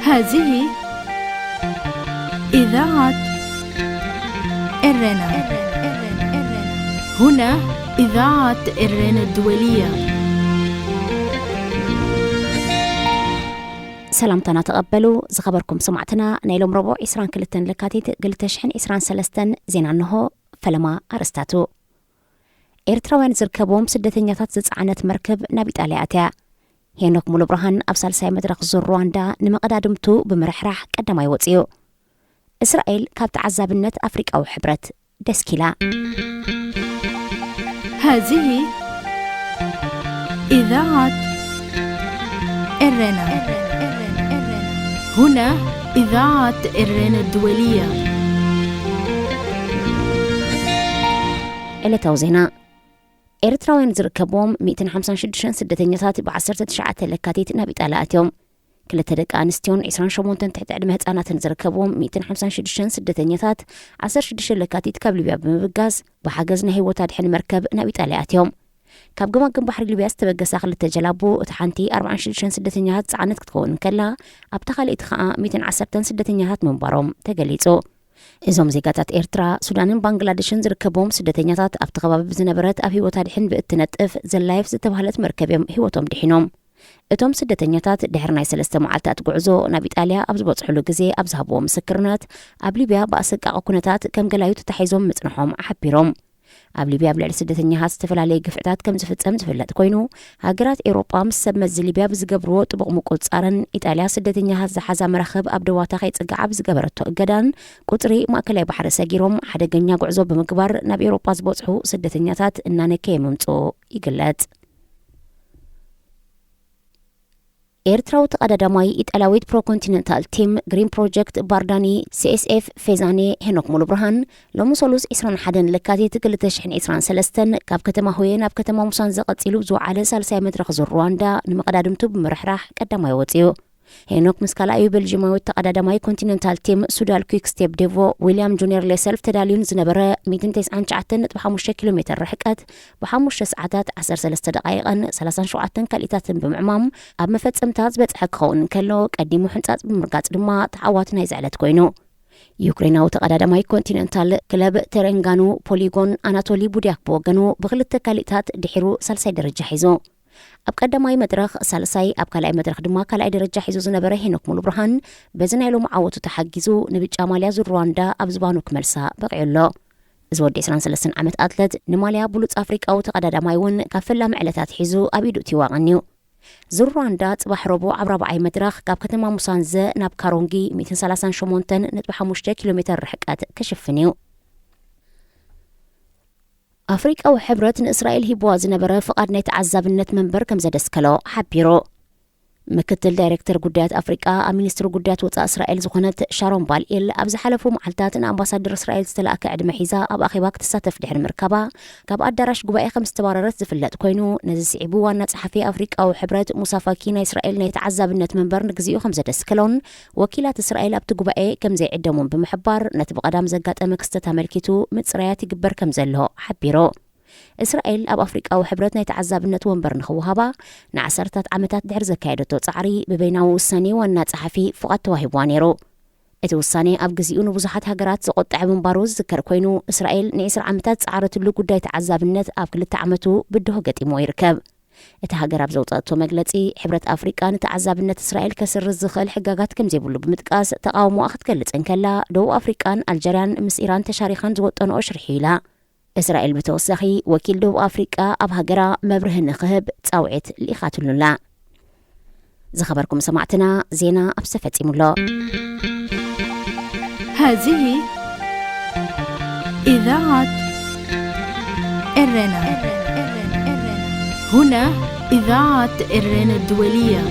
هذه إذاعة إرنا. هنا إذاعة إرنا الدولية. ሰላምታና ተቐበሉ ዝኸበርኩም ሰማዕትና። ናይ ሎም ረቡዕ ዕስራን ክልተን ለካቲት ክልተ ሽሕን ዕስራን ሰለስተን ዜና እንሆ። ፈለማ ኣርእስታቱ። ኤርትራውያን ዝርከብዎም ስደተኛታት ዝጸዓነት መርከብ ናብ ኢጣልያ ኣትያ። ሄኖክ ሙሉብርሃን ኣብ ሳልሳይ መድረኽ ዙር ሩዋንዳ ንመቐዳድምቱ ብምርሕራሕ ቀዳማይ ወጺኡ። እስራኤል ካብ ተዓዛብነት ኣፍሪቃዊ ሕብረት ደስኪላ። هذه إذاعة إرنا. هنا إذاعة إرنا الدولية. ዕለታዊ ዜና። ኤርትራውያን ዝርከብዎም ሚእትን ሓምሳን ሽዱሽተን ስደተኛታት ብ ዓሰርተ ትሽዓተ ለካቲት ናብ ኢጣልያ ኣትዮም። ክልተ ደቂ ኣንስትዮን ዕስራን ሸሞንተን ትሕቲ ዕድመ ህጻናትን ዝርከብዎም ሚእትን ሓምሳን ሽዱሽተን ስደተኛታት ዓሰርተ ሽዱሽተ ለካቲት ካብ ሊብያ ብምብጋስ ብሓገዝ ናይ ህይወት ኣድሕን መርከብ ናብ ኢጣልያ ኣትዮም። ካብ ገማግም ባሕሪ ሊብያ ዝተበገሳ ክልተ ጀላቡ፣ እታ ሓንቲ ኣርባዓን ሽዱሽተን ስደተኛታት ዝጸዓነት ክትከውን እንከላ፣ ኣብታ ካልኣይቲ ከኣ ሚእትን ዓሰርተን ስደተኛታት ምንባሮም ተገሊጹ። እዞም ዜጋታት ኤርትራ፣ ሱዳንን ባንግላደሽን ዝርከብዎም ስደተኛታት ኣብቲ ከባቢ ብዝነበረት ኣብ ህይወት ኣድሕን ብእትነጥፍ ዘላይፍ ዝተባህለት መርከብ እዮም ህይወቶም ድሒኖም። እቶም ስደተኛታት ድሕሪ ናይ ሰለስተ መዓልታት ጉዕዞ ናብ ኢጣልያ ኣብ ዝበጽሕሉ ግዜ ኣብ ዝሃብዎ ምስክርነት፣ ኣብ ሊብያ ብኣሰቃቒ ኩነታት ከም ገላዩ ተታሒዞም ምጽንሖም ሓቢሮም። ኣብ ሊብያ ኣብ ልዕሊ ስደተኛታት ዝተፈላለየ ግፍዕታት ከም ዝፍጸም ዝፍለጥ ኮይኑ፣ ሃገራት ኤውሮጳ ምስ ሰብ መዚ ሊብያ ብዝገብርዎ ጥቡቕ ምቁጽጻርን ኢጣልያ ስደተኛታት ዝሓዛ መራኽብ ኣብ ደዋታ ከይጽግዓ ብዝገበረቶ እገዳን ቁጽሪ ማእከላይ ባሕሪ ሰጊሮም ሓደገኛ ጉዕዞ ብምግባር ናብ ኤውሮጳ ዝበጽሑ ስደተኛታት እናነከየ ምምጽኡ ይግለጽ። ኤርትራዊ ተቐዳዳማይ ኢጣልያዊት ፕሮኮንቲነንታል ቲም ግሪን ፕሮጀክት ባርዳኒ ሲኤስኤፍ ፌዛኔ ሄኖክ ሙሉብርሃን ሎሚ ሰሉስ ዕስራን ሓደን ለካቲት ክልተ ሽሕን ዕስራን ሰለስተን ካብ ከተማ ሆየ ናብ ከተማ ሙሳንዘ ቀጺሉ ዝወዓለ ሳልሳይ መድረኽ ዙር ሩዋንዳ ንመቐዳድምቱ ብምርሕራሕ ቀዳማይ ወጺኡ። ሄኖክ ምስ ካልኣዩ ቤልጂማዊ ተቐዳዳማይ ኮንቲነንታል ቲም ሱዳል ኩክ ስቴፕ ዴቮ ዊልያም ጁኒየር ሌሰልፍ ተዳልዩ ንዝነበረ ሚእትን ተስዓን ትሽዓተን ነጥቢ ሓሙሽተ ኪሎ ሜተር ርሕቀት ብሓሙሽተ ሰዓታት ዓሰርተ ሰለስተ ደቓይቕን ሰላሳን ሸውዓተን ካልኢታትን ብምዕማም ኣብ መፈጸምታ ዝበጽሐ ክኸውን እንከሎ፣ ቀዲሙ ሕንጻጽ ብምርጋጽ ድማ ተዓዋቲ ናይዚ ዕለት ኮይኑ። ዩክሬናዊ ተቐዳዳማይ ኮንቲነንታል ክለብ ተረንጋኑ ፖሊጎን ኣናቶሊ ቡድያክ ብወገኑ ብክልተ ካልኢታት ድሒሩ ሳልሳይ ደረጃ ሒዙ። ኣብ ቀዳማይ መድረኽ ሳልሳይ፣ ኣብ ካልኣይ መድረኽ ድማ ካልኣይ ደረጃ ሒዙ ዝነበረ ሄኖክ ሙሉብርሃን በዚ ናይ ሎሚ ዓወቱ ተሓጊዙ ንብጫ ማልያ ዙር ሩዋንዳ ኣብ ዝባኑ ክመልሳ በቒዑ ኣሎ። እዚ ወዲ ዕስራን ሰለስተን ዓመት ኣትለት ንማልያ ብሉጽ ኣፍሪቃዊ ተቐዳዳማይ እውን ካብ ፈላሚ ዕለታት ሒዙ ኣብ ኢዱ እቲ ዋቕን እዩ። ዙር ሩዋንዳ ጽባሕ ረቡዕ ኣብ ራብዓይ መድረኽ ካብ ከተማ ሙሳንዘ ናብ ካሮንጊ ሚእትን ሰላሳን ሸሞንተን ነጥቢ ሓሙሽተ ኪሎ ሜተር ርሕቀት ክሽፍን እዩ። ኣፍሪቃዊ ሕብረት ንእስራኤል ሂብዋ ዝነበረ ፍቓድ ናይ ተዓዛብነት መንበር ከም ዘደስከሎ ሓቢሩ። ምክትል ዳይሬክተር ጉዳያት ኣፍሪቃ ኣብ ሚኒስትሪ ጉዳያት ወጻኢ እስራኤል ዝኾነት ሻሮን ባልኤል ኣብ ዝሓለፉ መዓልታት ንኣምባሳደር እስራኤል ዝተላእከ ዕድመ ሒዛ ኣብ ኣኼባ ክትሳተፍ ድሕሪ ምርካባ ካብ ኣዳራሽ ጉባኤ ከም ዝተባረረት ዝፍለጥ ኮይኑ፣ ነዚ ስዒቡ ዋና ጸሓፊ ኣፍሪቃዊ ሕብረት ሙሳ ፋኪ ናይ እስራኤል ናይ ተዓዛብነት መንበር ንግዚኡ ከም ዘደስከሎን ወኪላት እስራኤል ኣብቲ ጉባኤ ከም ዘይዕደሙን ብምሕባር፣ ነቲ ብቐዳም ዘጋጠመ ክስተት ኣመልኪቱ ምጽራያት ይግበር ከም ዘሎ ሓቢሩ። እስራኤል ኣብ ኣፍሪቃዊ ሕብረት ናይ ተዓዛብነት ወንበር ንኽወሃባ ንዓሰርታት ዓመታት ድሕሪ ዘካየደቶ ጻዕሪ ብበይናዊ ውሳኔ ዋና ጸሓፊ ፍቓድ ተዋሂብዋ ነይሩ። እቲ ውሳኔ ኣብ ግዜኡ ንብዙሓት ሃገራት ዘቖጠዐ ምንባሩ ዝዝከር ኮይኑ፣ እስራኤል ንዒስራ ዓመታት ዝጸዓረትሉ ጉዳይ ተዓዛብነት ኣብ ክልተ ዓመቱ ብድሆ ገጢምዎ ይርከብ። እታ ሃገር ኣብ ዘውጻእቶ መግለጺ፣ ሕብረት ኣፍሪቃ ንተዓዛብነት እስራኤል ከስርዝ ዝኽእል ሕጋጋት ከም ዘይብሉ ብምጥቃስ፣ ተቓውሞኣ ክትገልጽ እንከላ፣ ደቡብ ኣፍሪቃን ኣልጀርያን ምስ ኢራን ተሻሪኸን ዝወጠንኦ ሽርሒ ኢላ። እስራኤል ብተወሳኺ፣ ወኪል ደቡብ ኣፍሪቃ ኣብ ሃገራ መብርሂ ንኽህብ ጻውዒት ልኢኻትሉ ኣላ። ዝኸበርኩም ሰማዕትና፣ ዜና ኣብዚ ተፈጺሙ ኣሎ። هذه إذاعة إرنا. هنا إذاعة إرنا الدولية.